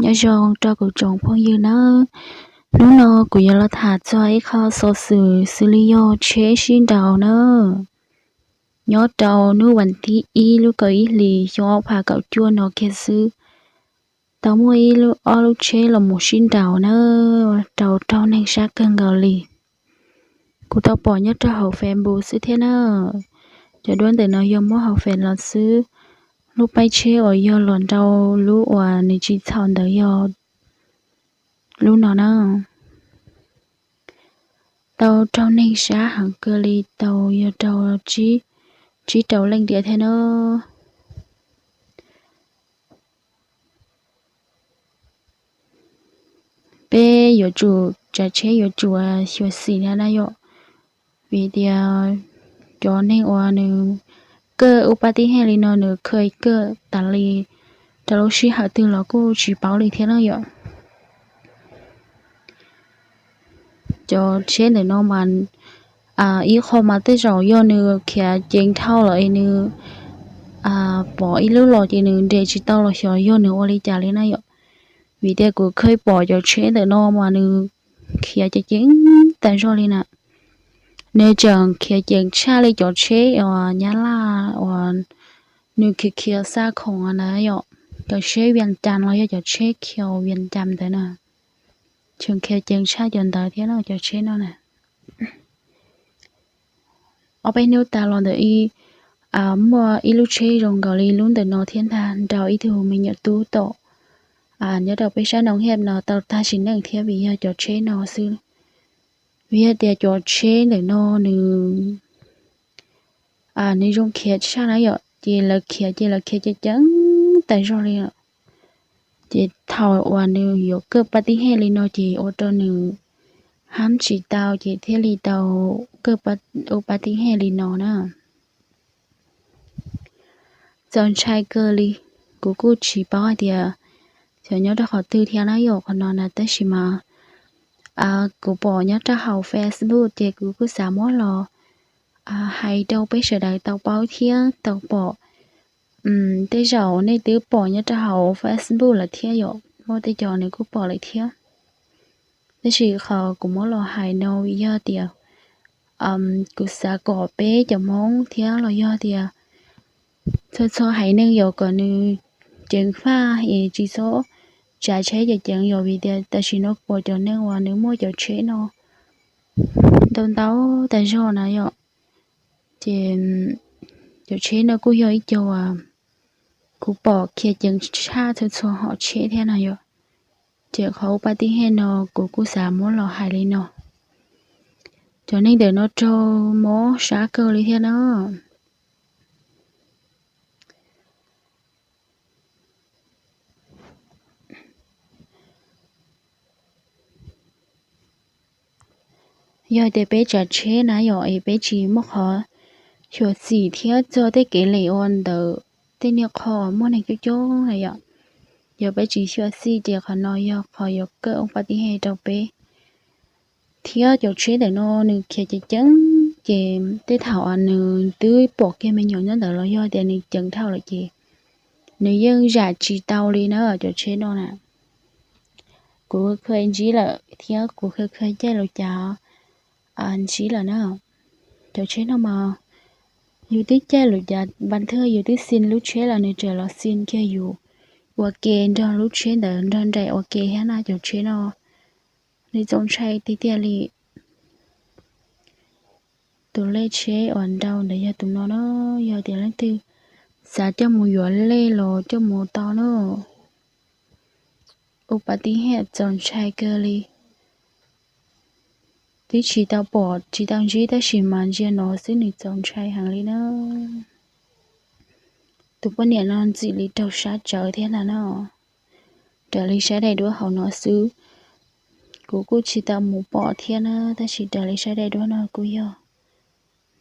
Nyob zoo rau kuv tsoom phooj ywg nawb. Hnub no kuv yuav los tham txog ib qho xov xwm xws li yog tsheb sib nraus nawb. Nyob rau hnub vas thib ib lub kaum ib hlis xyoo ob phav kaum cuaj no kiag xwb, tau muaj ib lub, ob lub tsheb los mus sib nraus nawb, rau raug neeg sab kawg nkaus li. Kuv tau pom nyob rau hauv Facebook xwb thiab na. Cov duab ntawm no yog muab hauv Face los xwb. Lub peb tsheb uas yog los nraus lub uas nws tsis txhaum ntawd yog lub no na. Tau raug neeg sab heev kawg li, tau yog raug tsib, tsib rau leej tiag thiab na. Peb yuav tsum, tsav tsheb yuav tsum xyuam xim thiab na yom. Vim tias cov neeg uas nws kawj ua pab tib hej li no nws kha kawj tas li, rau lub sij hawm twg los kuj tsis paub li thiab na yom. Cov tsheb ntawm no mas ib qho mas tej zaum yog nws khiav ceev dhau lawm es nws pom ib lub los ces nws nres tsis tau los xyov yog nws ua li cas li na yom. Vim tias kuv kha pom cov tsheb ntawm no mas nws khiav ceev ceev tas zog li na. Nws tseem khiav ceev tshaj li cov tsheb uas Nyab Laj uas nws khiav khiav xa khoom na yom. Cov tsheb Vias Cas los yog cov tsheb khiav Vias Cas ntawd na, tseem khiav ceev tshaj cov ntawd thiab na cov tsheb no na. Ob peb hnub tas los ntawm ib, muaj ib lub tsheb zoo nkaus li lub ntawm no thiab ntag, nraus ib tug me nyuam tub tom nyob rau peb sab Noo Hej no tau tag sim neej thiab vim yog cov tsheb no xwb. Vim yog tias cov tsheb ntawm no nws, nws zoo khiav tshaj na yom, ces lawv khiav ces lawv khiav ceev ceev tas zog li. Ces thaum uas nws yuav kawj pab tib hej li no ces ua rau nws hab tsis tau ces thiaj li tau kawj, ua pab tib hej li no na. Txaus ntshai kawg li. Kuv kuj tsis paub hais tias xyov nyob rau qhov twg thiab na yom qhov no na, tab sis mas kuv pom nyob rau hauv Facebook ces kuv kuj xav muab los hais rau peb sawv daws tau paub thiab tau pom. Tej zaum nej twb pom nyob rau hauv Facebook lawm thiab yom, muaj tej co nws kuj pom lawm thiab. Tab sis qhov kuv muab los hais no vim yog tias kuv xav kom peb cov Hmoob thiab los yog tias txhua txhua haiv neeg yog kom nws ceev faj es tsis txhob tsav tsheb ceev ceev yom, vim tias tam sim no kuv pom cov neeg uas nws muaj cov tsheb no ntau ntau tas zog na yom. Ces cov tsheb no kuj yog ib co uas kuv pom khiav ceev tshaj txhua txhua hom tsheb thiab na yom. Ces qhov ua pab tib hej no kuv kuj xav muab los hais li no. Cov neeg ntawm no raug mob sab kawg li thiab na. Yog tias peb tsav tsheb na yom es peb tsis muaj qhov xyuam xim thiab txog tej kev lem ua ntawm tej niag qho muaj neeg coob coob na yom, yog peb tsis xyuam xim ces qhov no yog qhov yuav kawj ua pab tib hej rau peb. Thiab cov tsheb ntawm no nws khiav ceev ceev ces tej thaum uas nws twb pom kiag me nyuam nyob ntawd los yog tias nws ceev dhau lawm ces nws yeej zam tsis tau li na cov tsheb no na. Kuv kha ntsib lawm thiab kuv kha caij lus cas ntsib lawm na. Cov tsheb no mas yus twb caij lus cas npas thwj yus twb xi lub tsheb los nws tseem los xi kiag yus ua ke nrog lub tsheb ntawd nrog nraim ua ke thiab na cov tsheb no. Nws txaus ntshai tiag tiag li. Tus lej tsheb uas nrau ntawd yog tus no na, yog tias leej twg xav coj mus yuav lej los coj mus tau na. Ua pab tib hej txaus ntshai kawg li. Twb tsis tau pom tsis tau ntsib tab sis mas ntsia no xwb nws txaus ntshai heev li na. Tus poj niam no ntxim li raug sab tsawv thiab ntag no. Raws li saib daim duab hauv no xwb, kuv kuj tsis tau mus pom thiab na, tab sis raws li saib daim duab no kuj yog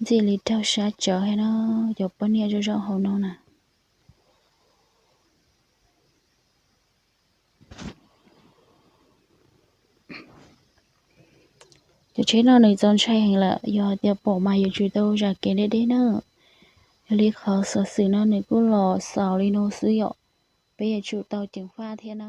ntxim li raug sab tsawv thiab na, cov poj niam zoo zoo hauv no na. Cov tsheb no nws txaus ntshai heev lawm, yog tias pom mas yuav tsum tau zam kev deb deb na. Yog li qhov xov xwm no nws kuj los xaus li no xwb yom, peb yuav tsum tau ceev faj thiab na.